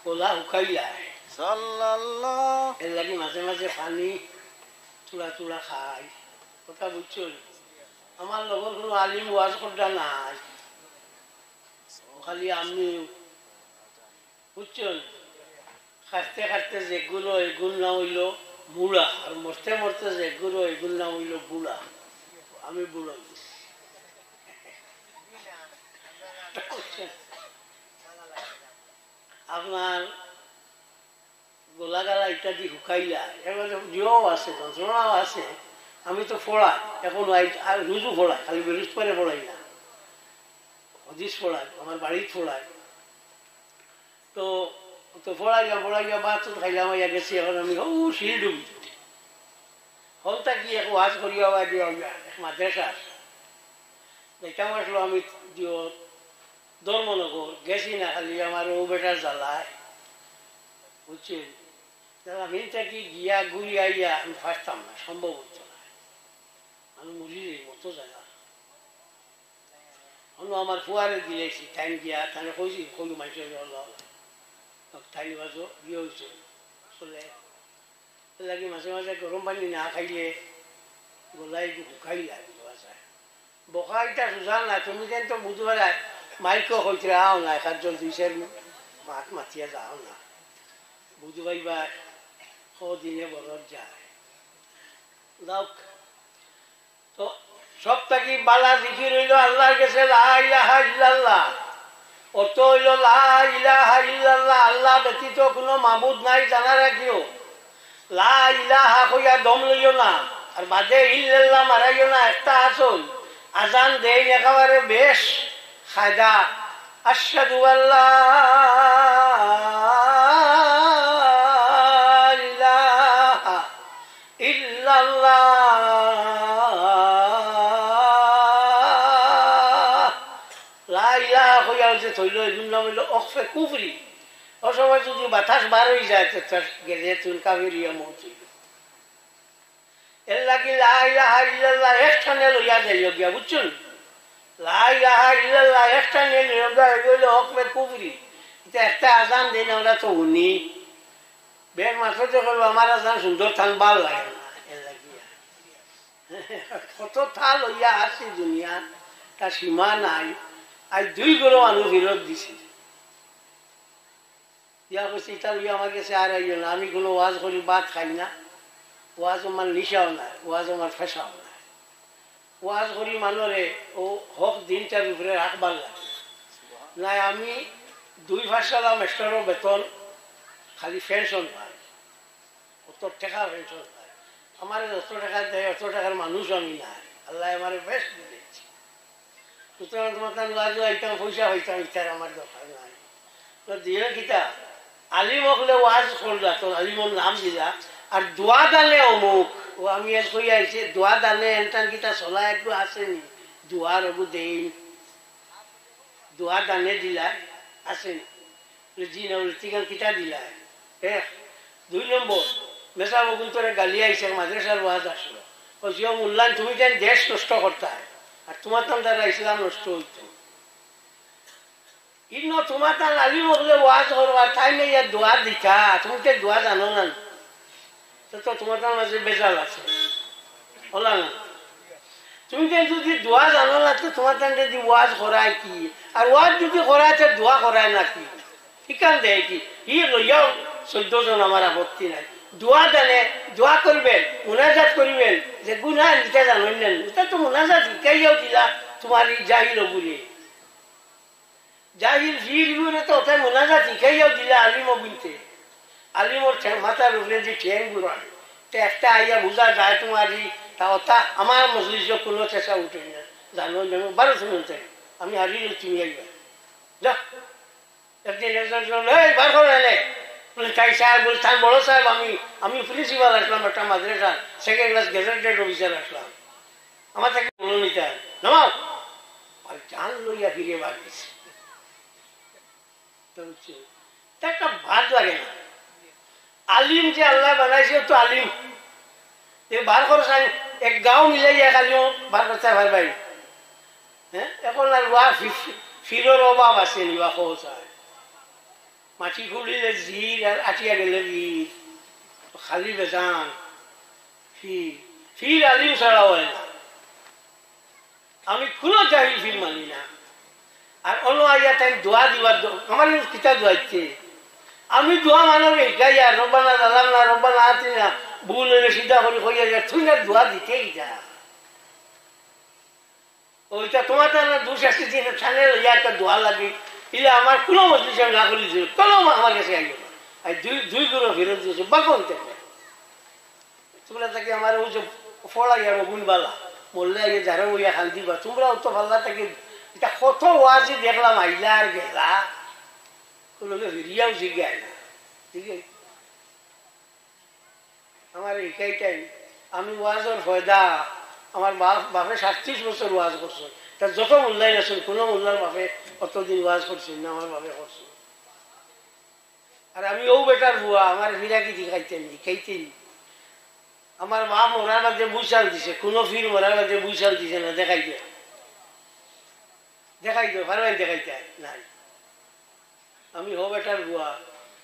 গলা হুকাইলায়। সাল্লাল্লাহু এর লাগি মাঝে মাঝে পানি থুড়া থুড়া খাই। কথা বুঝছো নি? আমার লগর কোনো আলিম ওয়াজ করতা নাই, খালি আমি, বুঝছো নি? কাটতে কাটতে যেগুলো এগুর নাম অইলো মুড়া, আর মরতে মরতে যেগুলো এগুর নাম অইলো বুড়া। আমি বুড়া অইছি। আপনার গলা গালা ইত্যাদি হুকাইলা, এবার জিও আছে, যন্ত্রণাও আছে। আমি তো পড়াই, এখন আই-, আর রুজু পড়াই, খালি বৃহস্পতিবারে পড়াই না, হদিস পড়াই, আমার বাড়িত পড়াই। তো, তো পড়াইয়া, পড়াইয়া, ভাত তো খাইলাম, আইয়া গেছি, এখন আমি, ও, শিল ডুবি। হন থাকি এক ওয়াজ করিয়া, ওয়াজ দিয়া, এক মাদ্রাসা আছে। যাইতাম আসলো আমি, দিও, ধর্মনগর, গেছি না, খালি আমার ও বেটার জ্বালায়, বুঝছেন? জ্বালা মিন থাকি গিয়া ঘুরি আইয়া আমি পারতাম না, সম্ভব হইতো না। আমি মরি যাই মতো জায়গা। অন্য আমার ফুয়ারে দিলাইছি, টাইম দিয়া, তাহলে কইছি, কইলো মাইকে হলো, তাই বাজো, বিয়ে হইছে, আসলে এর লাগি মাঝে মাঝে গরম পানি না খাইলে গলা একটু হুকাই যায়, বুঝা যায়। বকা ইটা সুজা না, তুমি যেন তো বুঝবায়, মাইকও কইতে আও না, একার জন দুই চার মাত মাতিয়া যাও না, বুঝবাইবা, ও দিনে বদল যায়। যাউক, তো সব থাকি বালা জিকির অইলো আল্লাহর গেছে লা ইলাহা ইল্লাল্লাহ। অর্থ অইলো লা ইলাহা ইল্লাল্লাহ, আল্লাহ ব্যতীত কোনো মাবুদ নাই, জানা রাখিও। লা ইলাহা কইয়া দম লইও না, আর বাদে ইল্লাল্লাহ মারাইও না। একটা আছইন আজান দেইন একেবারে বেশ কায়দা, আশহাদু আল্লা ইলাহা ইল্লাল্লাহ। লা ইলাহা কইয়া যে থইল, এগুর নাম অইল ওকফে কুফরি। ও সময় যদি বাতাস বার অই যায়, তো তার গেলে তুই কাফির অইয়া মউত অইল। এর লাগি লা ইলাহা ইল্লাল্লাহ একটানে লইয়া যাইও গিয়া, বুঝছইন? লা ইলাহা ইল্লাল্লাহ একটানে লইয়া গিয়া, এগুলো হকমে কুফরি। এটা একটা আজান দেন, আমরা তো হুনি। বেশ মাত্র তো কইব, আমার আজান সুন্দর থান, ভালা লাগে না, এর লাগি। কত থা লইয়া আসি দুনিয়া, তার সীমা নাই। আজ দুই গরো মানুষ ফিরত দিছি। ইয়া কইছে, "ইতা লইয়া আমার গেছে আর আইও না, আমি কোনো ওয়াজ করি ভাত খাই না, ওয়াজ আমার নিশাও নাই, ওয়াজ আমার ফেশাও নাই। ওয়াজ করি মানষরে ও হক দিনটার উপরে রাখবার লাগে। নাই আমি দুই পাঁচশালা মাস্টারও বেতন, খালি পেনশন পাই, অত টেকা পেনশন পাই। আমারে যত টেকা দেয়, অত টেকার মানুষ আমি নাই, আল্লাহ আমারে বেশ দিয়েছে।" সুতরাং তোমার তার ওয়াজও আইতাম, পয়সা পাইতাম, ইতার আমার দরকার নাই। তো দিও কিতা? আলিম হকলে ওয়াজ করলা, তোর আলিমর নাম দিলা, আর দোয়া দানে অমুক, ও আমি আজ কই আইছি, দোয়া দানে এনতান কিতা চলা একটু আছেনি, দোয়ার অগু দেইন, দোয়া দানে দিলা আছেনি। বলে, "জি না।" বলে, "তিখান কিতা দিলা?" এক। দুই নম্বর, মেসাব অগুন তোরে গালি আইছে, মাদ্রাসার ওয়াজ আসলো। কইছি, "ও মুল্লান, তুমি যেন দেশ নষ্ট করতায়, আর তোমার তান দ্বারা ইসলাম নষ্ট হইতো।" ইনো তোমার তান আলিম অকলে ওয়াজ করবা, তাইন ইয়া দোয়া দিতা, তুমি তো দোয়া জানো না, তো, তো তোমার তান মাঝে বেজাল আছে, অলা না? তুমি তো যদি দোয়া জানো না, তো তোমার তান যদি ওয়াজ করায় কি? আর ওয়াজ যদি করায়, তো দোয়া করায় না কি? হিকান দেয় কি? ই লইয়াও চোদ্দ জন আমার আপত্তি নাই। দোয়া জানে, দোয়া করবেন, মুনাজাত করবেন, যে গুনা নিতে জানেন না, এটা তো মুনাজাত শিখাইয়াও দিলা তোমার এই জাহিল অগুরে। জাহিল ফির ইগুরে তো ওটাই মুনাজাত শিখাইয়াও দিলা আলিম অগুনতে। আলিমর ঠ্যাং, মাথার উপরে যে ঠ্যাং ঘুরায়, তো একটা আইয়া বুঝা যায় তোমার এই, তা ওটা আমার মজলিসে কোনো চেঁচা উঠে না। জানো, জানো, বারো শুনুন তাই, আমি হারিয়ে তুমি আইবা। যা, একদিন একজন জন, "এই, বার করো এনে।" বলে, "তাই স্যার?" বলে, "তার বড় সাহেব আমি, আমি প্রিন্সিপাল আসলাম একটা মাদ্রাসা, সেকেন্ড ক্লাস গ্যাজেটেড অফিসার আসলাম। আমার তাকে বলো নিতে হয়, নামাও।" আর জান লইয়া ফিরে বার দিছে। তো বুঝছো? তা একটা ভাগ লাগে না। আলিম যে আল্লাহ বানাইছে, ও তো আলিম। এ বার করছে, এক গাঁও মিলাই এক আলিম বার করতে পারবাই। হ্যাঁ, এখন আর ওয়া ফি-, ফিরর অভাব আছে নি, বা খোঁজ হয়। মাটি খুঁড়িলে জির আর আটিয়া গেলে বীর। তো খালি বেজান। ফির, ফির আলিম ছাড়া হয় না। আমি কোনো জাহিল ফির মানি না। আর অনো আইয়া তাই দোয়া দিবার দ-, আমার এই কিতা দোয়াইতে? আমি দোয়া মানব এই গাইয়া, "রব্বানা জালামনা, রব্বানা আতিনা", ভুল হইলে সিধা করি কইয়া যায়, তুই না দোয়া দিতে যা। ওইটা তোমার তো না দুষ আছে যে থানে লইয়া একটা দোয়া লাগে। ইলে আমার কোনো মজলিসে না করি দিও, কোনো আমার কাছে আইও না। আর দুই, দুই গুণ ফেরত দিয়েছে, বাকন থেকে। তোমরা তাকে আমার ওই যে ফড়াই আর অগুন বালা, মরলে আইয়া যারা ওইয়া খান দিবা, তোমরা অত পাল্লা থেকে, এটা কত ওয়াজি দেখলাম, আইলা আর গেলা, কোনো ফিরিয়াও জিগায় না, ঠিক আছে? আমার এটাই টাইম, আমি ওয়াজর ফয়দা, আমার বাপ, বাপে সাতত্রিশ বছর ওয়াজ করছে, তার যত মোল্লাই আছেন, কোনো মোল্লার বাপে অতদিন ওয়াজ করছেন না, আমার বাপে করছে। আর আমি ও বেটার বুয়া, আমার ফিরাকি দেখাইতে নি, খাইতে নি। আমার মা মরার বাদে বুঝাল দিছে, কোনো ফির মরার বাদে বুঝাল দিছে না, দেখাই দে। দেখাই দে, পারবেন দেখাইতে? নাই। আমি হো বেটার বুয়া,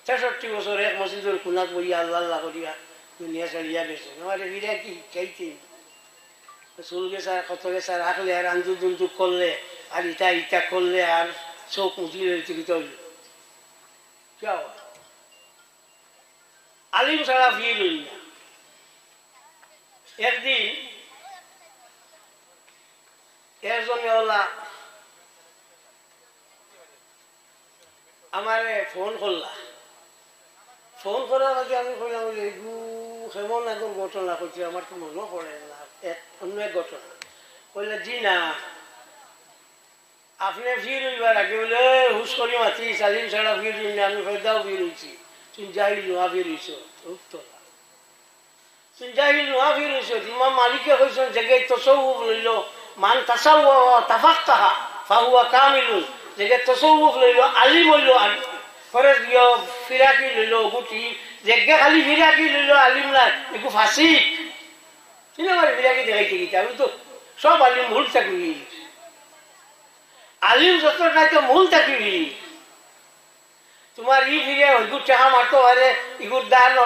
ছেষট্টি বছর এক মসজিদর কুনাত বইয়া আল্লাহ আল্লাহ করিয়া দুনিয়া ছাড়িয়া গেছে। আমার ফিরাকি খাইতে নি। চুল গেছা, কত গেছা, রাখলে আর আন্দু দুন্দু করলে, আর ইটা ইটা করলে, আর চোখ মুজি লইতে কিতা হইল? কিয়া? আলিম ছাড়া ফির হইল না। একদিন একজনে ওলা আমারে ফোন করলা। ফোন করার আগে আমি কইলাম, "ওই এগু কেমন আগর ঘটনা?" কইছে, "আমার তো মনে পড়ে না, এক অন্য এক ঘটনা।" কইলা, "জি না।" আপনি ফির হইবার আগে বলে, "এ, হুশ করি মাতিস, আলিম ছাড়া ফির হইনি, আমি ফেরদাও ফির হইছি। তুই জাহিল নোয়া ফির হইছ।" উত্তর। তুই জাহিল নোয়া ফির হইছ। ইমাম মালিকে কইছেন, "যেগে তসৌফ লইল, মান তাসাওয়া ওয়া তাফাক্কাহা, ফাহুয়া কামিলুন।" যেগে তসৌফ লইল, আলিম হইল, আর পরে গিয়ে ফিরাকি লইল, গুটি, যেগে খালি ফিরাকি লইল, আলিম না, একটু ফাসিক। তুই আমার ফিরাকি দেখাইতে গেছে, আমি তো সব আলিম ভুল থাকি। আলিম যত নাই তো মূল থাকিবি। তোমার ই ফিরে হইগুর টেকা মারতে পারে, ইগুর দান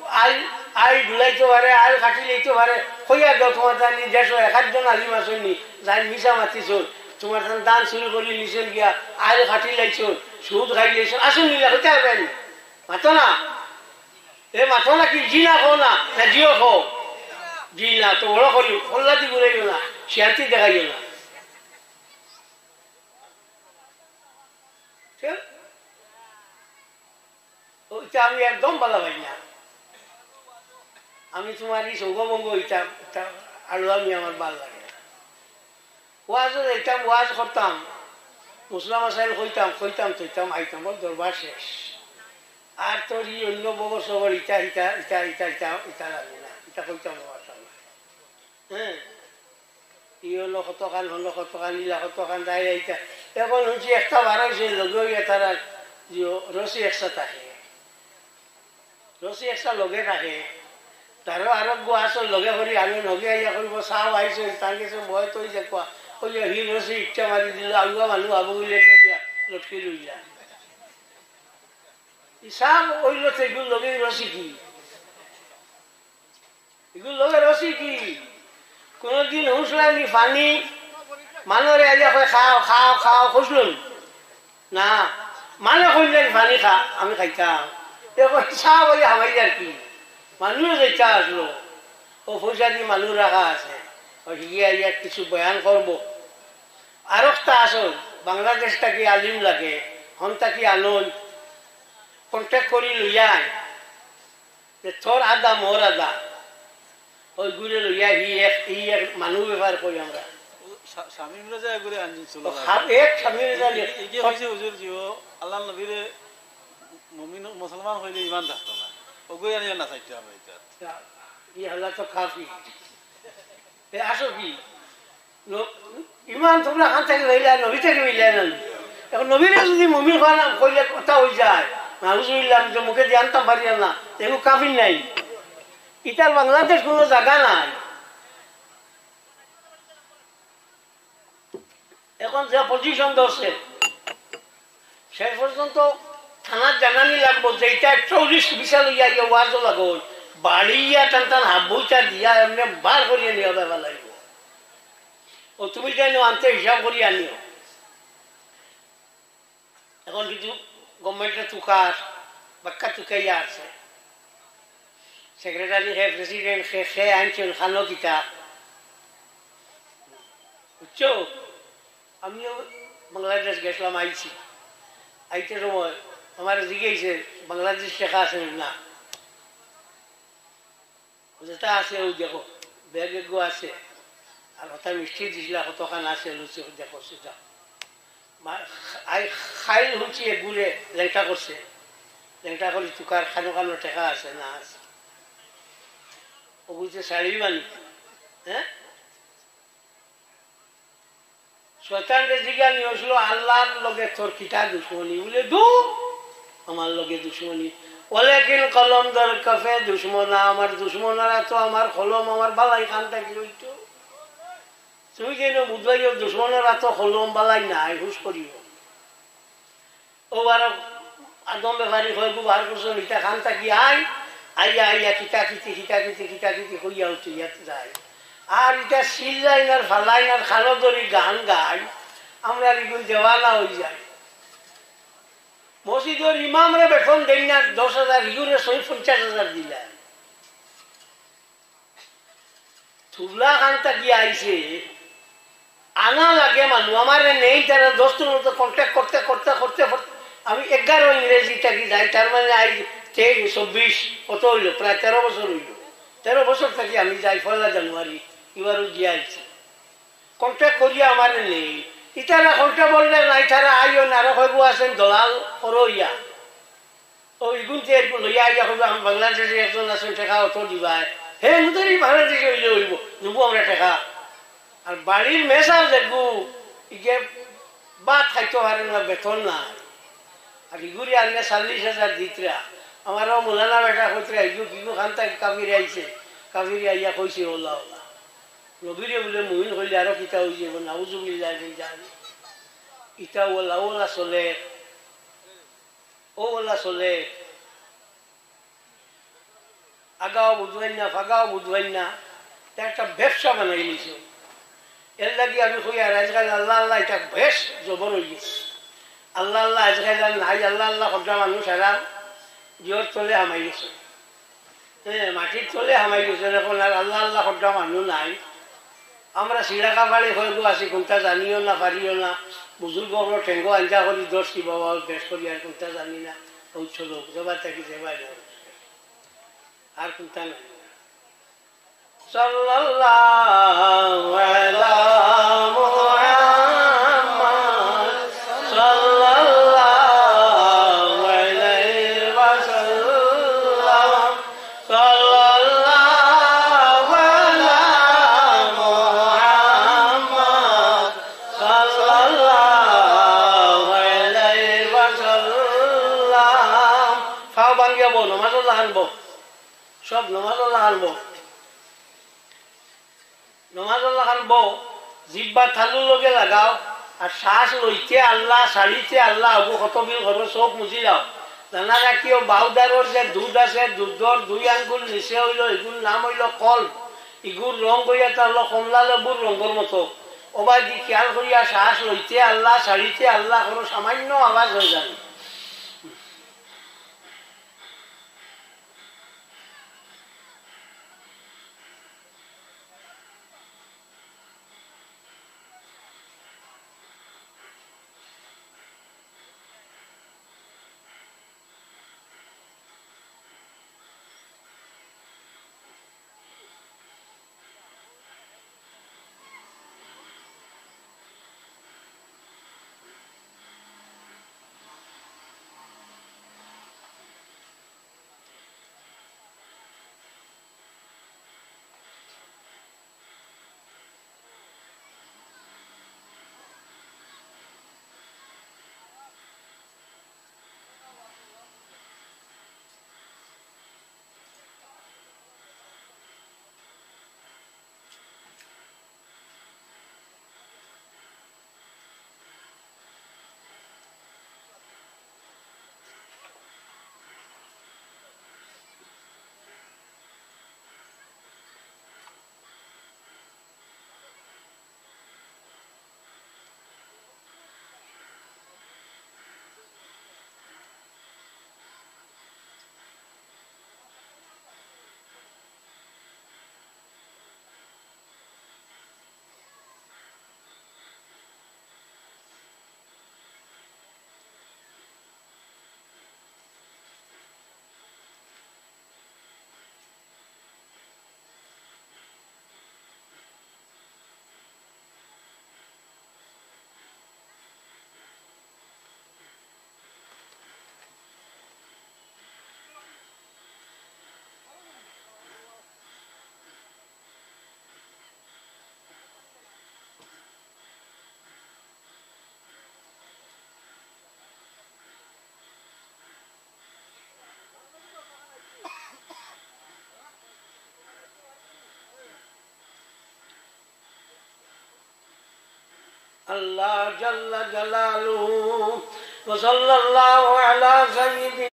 আইল, আইল ডুলাইতে পারে, আইল কাটি লইতে পারে। কইয়া দাও তোমার তার নি দেশো এক আধজন আলিম আছইননি, যাই মিছা মাতিছইন, তোমার তার দান চুরি করি নিছইন গিয়া, আইল কাটি লাইছইন, সুদ খাই লাইছইন, আছইননি না, কইতে পারবে নি? মাতো না। এ মাতো না কি? জি না কও না, না জিও কও। জি না, তো বড় করি, কল্লা দি ঘুরাইও না, শিয়ান্তি দেখাইও না। ঠিক? ওইটা আমি একদম ভালা পাই না। আমি তোমার এই সঙ্গভঙ্গ, এটা, এটা আরো আমি আমার ভালা লাগে না। ওয়াজও যাইতাম, ওয়াজ করতাম, মুসলা মাসাইল কইতাম, কইতাম, কইতাম, আইতাম, ওর দরবার শেষ। আর তোর ই অন্য বগর সবর ইটা, ইটা, ইটা, ইটা, ইটা, ইটা লাগে না। ইটা কইতাম পারতাম না। হ্যাঁ? ই অন্য কতখান, অন্য কতখান, ইলা কতখান, তাই ইটা। এখন হুনছি একটা বার অইছে, লগে অইয়া তারা যে রশি একসা থাকে। রশি একসা লগে থাকে। তারও আরো গো আসল লগে করি আনইন, লগে আইয়া কইব, "সাব আইছে, তার গেছে বয় তুই দেখবা।" ওই যে হি রশি ইচ্ছা মারি দিল, আগুয়া মানু আবু গিলে করিয়া লটকি রইলা। ই সাব অইল তো এগুর লগে রশি কি? এগুর লগে রশি কি? কোনোদিন হুঁশলানি পানি, মানুরে আইয়া কয়, "খাও, খাও, খাও", খুশলুন? না, মানে কইলেন, "পানি খা, আমি খাইতাম।" এখন সাব অইয়া হামাই আর কি? মানুষ যেটা আসলো, ও পয়সা দিয়ে মানুষ রাখা আছে, ও হিগিয়ে আইয়া কিছু বয়ান করবো। আরোকটা আসল, বাংলাদেশ থাকি আলিম লাগে, হন থাকি আনইন, contact করি লইয়া আইন। যে তোর আধা, মোর আধা, ওই গুরে লইয়া হি এক, হি এক মানু ব্যাপার কই আমরা। শা-, শামীম রেজা এগুরে আনজিন চলো ও না। খাপ এক শামীম রেজা এই, নিয়ে এই যে কইছে হুজুর জি, ও আল্লাহর নবীরে মুমিন, মুসলমান কইলে ইমান থাকতো না। ওগুই আনিয়া না চাইতে আমরা এটা। ই হালা তো কাফি। এ আসো কি? ন-, ইমান তোমরা খান থাকি পাইলা, নবী থাকি পাইলা না। এখন নবীরে যদি মুমিন কইলে কথা অই যায়, নাউজুবিল্লাহ, আমি তো মুখে দিয়ে আনতাম পারি না, এগু কাফির নায়। ইতার বাংলাদেশ কোনো জাগা নাই। এখন যে position ধরছে, শেষ পর্যন্ত থানাত জানানি লাগবো যে ইটা terrorist visa লইয়া ইয়া ওয়াজও লাগো, বাড়িয়া টান টান হাবুটা দিয়া এমনি বার করিয়া নিয়া যাবা লাগবো। ও তুমি যাই আনতে হিসাব করিয়া আনিও। এখন কিন্তু government এ তুকার, বাক্কা তুকাইয়া আছে। Secretary হে, president হে, হে আনছেন, খানো কিতা? বুঝছো? আমিও বাংলাদেশ গেছিলাম, আইছি। আইতে সময় আমার জিজ্ঞেসে, "বাংলাদেশ টেকা আছে না?" যেটা আছে, ওই দেখো, ব্যাগ এগো আছে। আর ওটা মিষ্টি দিছিলা, কতখান আছে, লুচি, দেখো সেটা। মা-, আই খাইল হুঁচি এগুরে লেংটা করছে। লেংটা করি তুকার খানো খানো টেকা আছে না আছে। ও বুঝতে শাড়ি বানি, হ্যাঁ? শয়তানরে জিগানি অইছিল, "আল্লাহর লগে তোর কিতা দুশমনি?" বলে, "দূর, আমার লগে দুশমনি।" ওয়ালাকিন কলম দর কফে দুশমনা, আমার দুশমনরা তো আমার কলম, আমার বালাই খান থাকি অইতো। তুমি যেন বুঝবাই, দুশমনরা তো কলম বালাই নাই, হুশ করিও। ও আর আদম ব্যাপারী কয়, "গু বার করছো, ইটা খান থাকি আই, আইয়া, আইয়া, কিতা কিতি, কিতা কিতি, কিতা কিতি কইয়া উঠে ইয়াত যায়।" আর ইটা চিল্লাইন আর ফালাইন আর খালো ধরি গান গায়, আমরা ইগুন দেওয়ানা অই যায়। মসজিদর ইমামরে বেতন দেন না দশ হাজার, ইগুরে ছয় পঞ্চাশ হাজার দিলা। তুলা খান থাকি আইছে, আনা লাগে মানু, আমারে নেই, তারা দশটার মতো contact করতে, করতে, করতে, করতে, আমি এগারো ইংরেজি থাকি যাই, তার মানে আইজ তেইশ, চব্বিশ, কত অইলো? প্রায় তেরো বছর অইলো। তেরো বছর থাকি আমি যাই, পয়লা জানুয়ারি, এবারও গিয়া আইছি। Contact করিয়া আমারে নেই, ইতারা contact বললে নাই, তারা আইও না, আরো কইবো আছেন দলাল, করো ইয়া। ও ইগুন যে একটু লইয়া আইয়া কইবা, "আমি বাংলাদেশে একজন আছেন, টেকা অত দিবায়।" হে, মুদের এই বাংলাদেশে অইলে অইব, নিবো আমরা টেকা। আর বাড়ির মেসাব দেখবো, ইগে ভাত খাইতো পারে না, বেতন নাই। আর ইগুরি আনলে চল্লিশ হাজার দিতরা। আমারও মৌলানা বেটা কইতরা, "ইগু কিগু খান থাকি কাফির আইছে।" কাফির আইয়া কইছে, "ওলা, ওলা।" নবীরে বুলে মুমিন কইলে আরো কিতা অই যাইব, নাউজুবিল্লাহ মিন জালিক। ইতা ওলা, ওলা চলে। ও ওলা চলে, আগাও বুঝবেন না, ফাগাও বুঝবেন না, তা একটা ব্যবসা বানাই নিছে। এর লাগি আমি কই, আর আজকাল আল্লাহ আল্লাহ এটা বেশ জবর অই গেছে। আল্লাহ আল্লাহ আজকাল আর নাই, আল্লাহ আল্লাহ করতা মানুষ আর জোর তলে হামাই গেছে। হ্যাঁ, মাটির তলে হামাই গেছে, এখন আর আল্লাহ আল্লাহ করতা মানুষ নাই। আমরা সিরাকা পাড়ে হয়তো আছি, কোনটা জানিও না, পারিও না। বুজুর্গ অকল ঠেঙ্গো আঞ্জা করি, দশ কি বাবা, বেশ করি, আর কোনটা জানি না। ওই ছোট জবা থাকি জেবা যাও। আর কোনটা নাই। সাল্লাল্লাহু আলা মুহাম্মদ, সাল্লাল্লাহু আলাইহি ওয়াসাল্লাম। সাল্লাল্লাহু আলাইহি ওয়াসাল্লাম। পাও ভাঙ্গিয়া বও, নমাজর লাখান বও। সব নমাজর লাখান বও। নমাজর লাখান বও, জিব্বা তালুর লগে লাগাও, আর শ্বাস লইতে আল্লাহ, ছাড়িতে আল্লাহ, অগু কত বিল করো, চউখ মুজি যাও। জানা রাখিও, বাউদারর যে দুধ আছে, দুধর দুই আঙ্গুল নিচে অইলো, ইগুর নাম অইলো কলব। ইগুর রং অইয়া তা অইলো কমলা লেবুর রঙর মতো। ওবায়দি খিয়াল করিয়া শ্বাস লইতে আল্লাহ, ছাড়িতে আল্লাহ করো, সামান্য আওয়াজ অইযায়। الله جل جلاله. وصلى الله على سيدنا